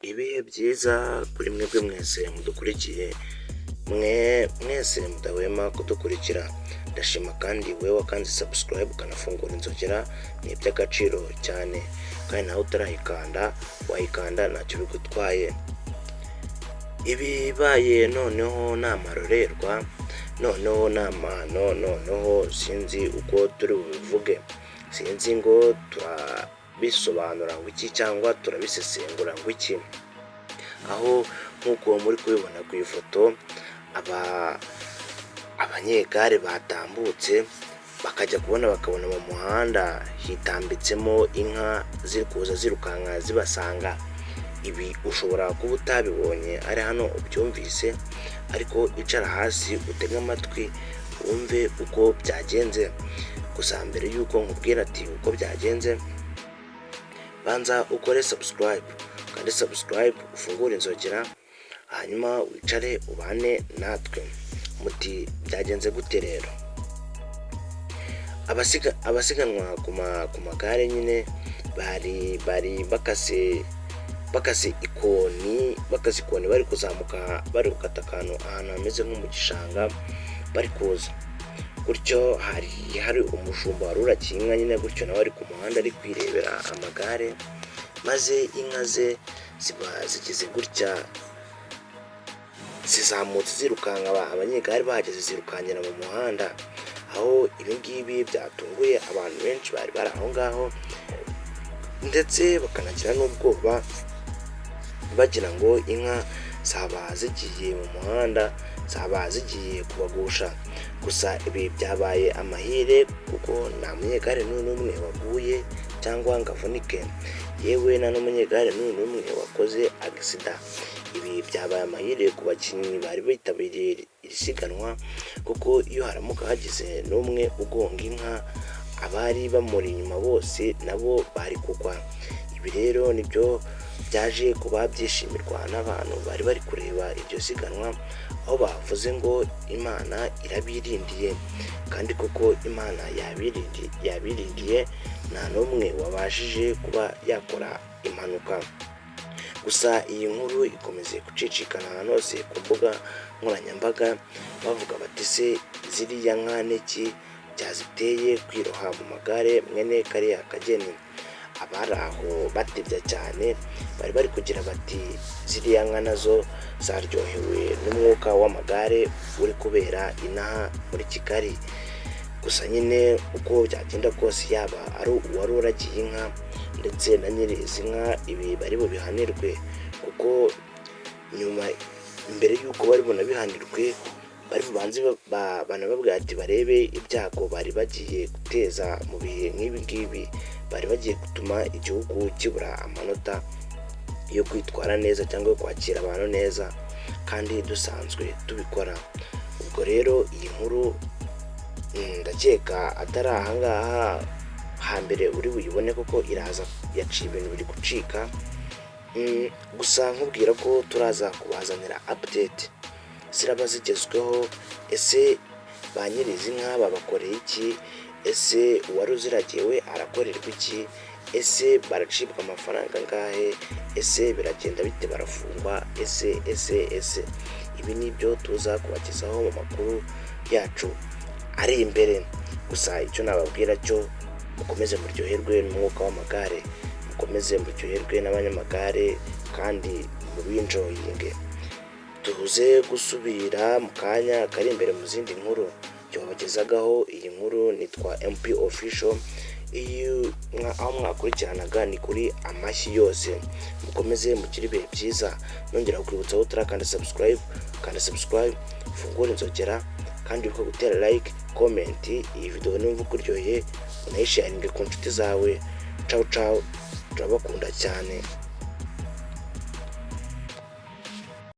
Ibihe byiza kuri mwebwe mwese mudukurikiye, mwe mwese mudahwema kudukurikira. Ndashima kandi wowe wakanze subscribe ukanafungura inzogera, ni iby'agaciro cyane. Kandi nawe utarayikanda wayikanda, ntacyo bigutwaye. Ibibaye noneho ni amarorerwa, noneho ni amahano, noneho sinzi uko turi bubivuge, sinzi ngo turabisobanura ngo iki cyangwa turabisesengura ngo iki. Aho nk'uko muri kubibona ku ifoto, aba abanyegare batambutse bakajya kubona bakabona mu muhanda hitambitsemo inka ziri kuza zirukanka zibasanga. Ibi ushobora kuba utabibonye ari hano ubyumvise, ariko icara hasi utege amatwi wumve uko byagenze. Gusa mbere y'uko nkubwira ati uko byagenze, banza ukore subscribe, kandi subscribe ufungure inzogera, hanyuma wicare ubane natwe. Muti byagenze gute rero? Abasiganwa ku magare nyine bari bakase ikoni, bari kuzamuka, bari gukata akantu ahantu hameze nko mu gishanga. Bari kuza gutyo, hari umushumba wari uragiye inka nyine gutyo, nawe ari ku muhanda ari kwirebera amagare, maze inka ze ziba zigeze gutya zizamutse zirukanka, abanyegare bahageze zirukankira mu muhanda. Aho ibi ngibi byatunguye abantu benshi bari bari aho ngaho, ndetse bakanagira n'ubwoba bagira ngo inka zaba zigiye mu muhanda, zaba zigiye kubagusha. Gusa ibi byabaye amahire kuko nta munyegare n'umwe waguye cyangwa ngo avunike, yewe nta n'umunyegare n'umwe wakoze accident. Ibi byabaye amahire ku bakinnyi bari bitabiriye iri siganwa, kuko iyo haramuka hagize n'umwe ugonga inka, abari bamuri inyuma bose nabo bari kugwa. Ibi rero nibyo byaje kuba byishimirwa n'abantu bari bari kureba iryo siganwa, aho bavuze ngo Imana irabirindiye. Kandi koko Imana yabirindiye, nta n'umwe wabashije kuba yakora impanuka. Gusa iyi nkuru ikomeze gucicikana ahantu hose ku mbuga nkoranyambaga, bavuga bati: "Se ziriya nka n'iki byaziteye kwiroha mu magare mwene kariya kageni?" Abari aho batebya cyane bari bari kugira bati: "Ziriya nka nazo zaryohewe n'umwuka w'amagare uri kubera inaha muri Kigali." Gusa nyine uko byagenda kose, yaba ari uwari uragiye inka ndetse na nyiri izi nka, ibi bari bubihanirwe, kuko nyuma mbere y'uko bari bunabihanirwe, bari bubanze banababwira ati barebe ibyago bari bagiye guteza mu bihe nk'ibi ngibi, bari bagiye gutuma igihugu kibura amanota yo kwitwara neza cyangwa yo kwakira abantu neza, kandi dusanzwe tubikora. Ubwo rero iyi nkuru ndakeka atari ahangaha hambere uri buyibone, kuko iraza yaciye ibintu biri gucika. Gusa nkubwira ko turaza kubazanira update ziraba zigezweho. Ese ba nyiri izi nka babakoreye iki? Ese uwari uziragiye we arakorerwa iki? Ese baracibwa amafaranga angahe? Ese biragenda bite? Barafungwa? Ese ibi ni byo tuza kubagezaho mu makuru yacu ari imbere. Gusa icyo nababwira cyo, mukomeze muryoherwe n'umwuka w'amagare, mukomeze muryoherwe n'abanyamagare kandi mubi-enjoyinge. Tuze gusubira mu kanya kari imbere mu zindi nkuru. Wabagezagaho iyi nkuru nitwa MP Official. Iyi aho mwakurikiranaga ni kuri Amashyi Yose. Mukomeze mugire ibihe byiza. Nongera kukwibutsa, aho utarakanda subscribe, kanda subscribe, ufungure inzogera, kandi wibuke gutera like, comment iyi video nimba ukuryoheye, unayisharinge ku nshuti zawe. Ciao ciao, turabakunda cyane.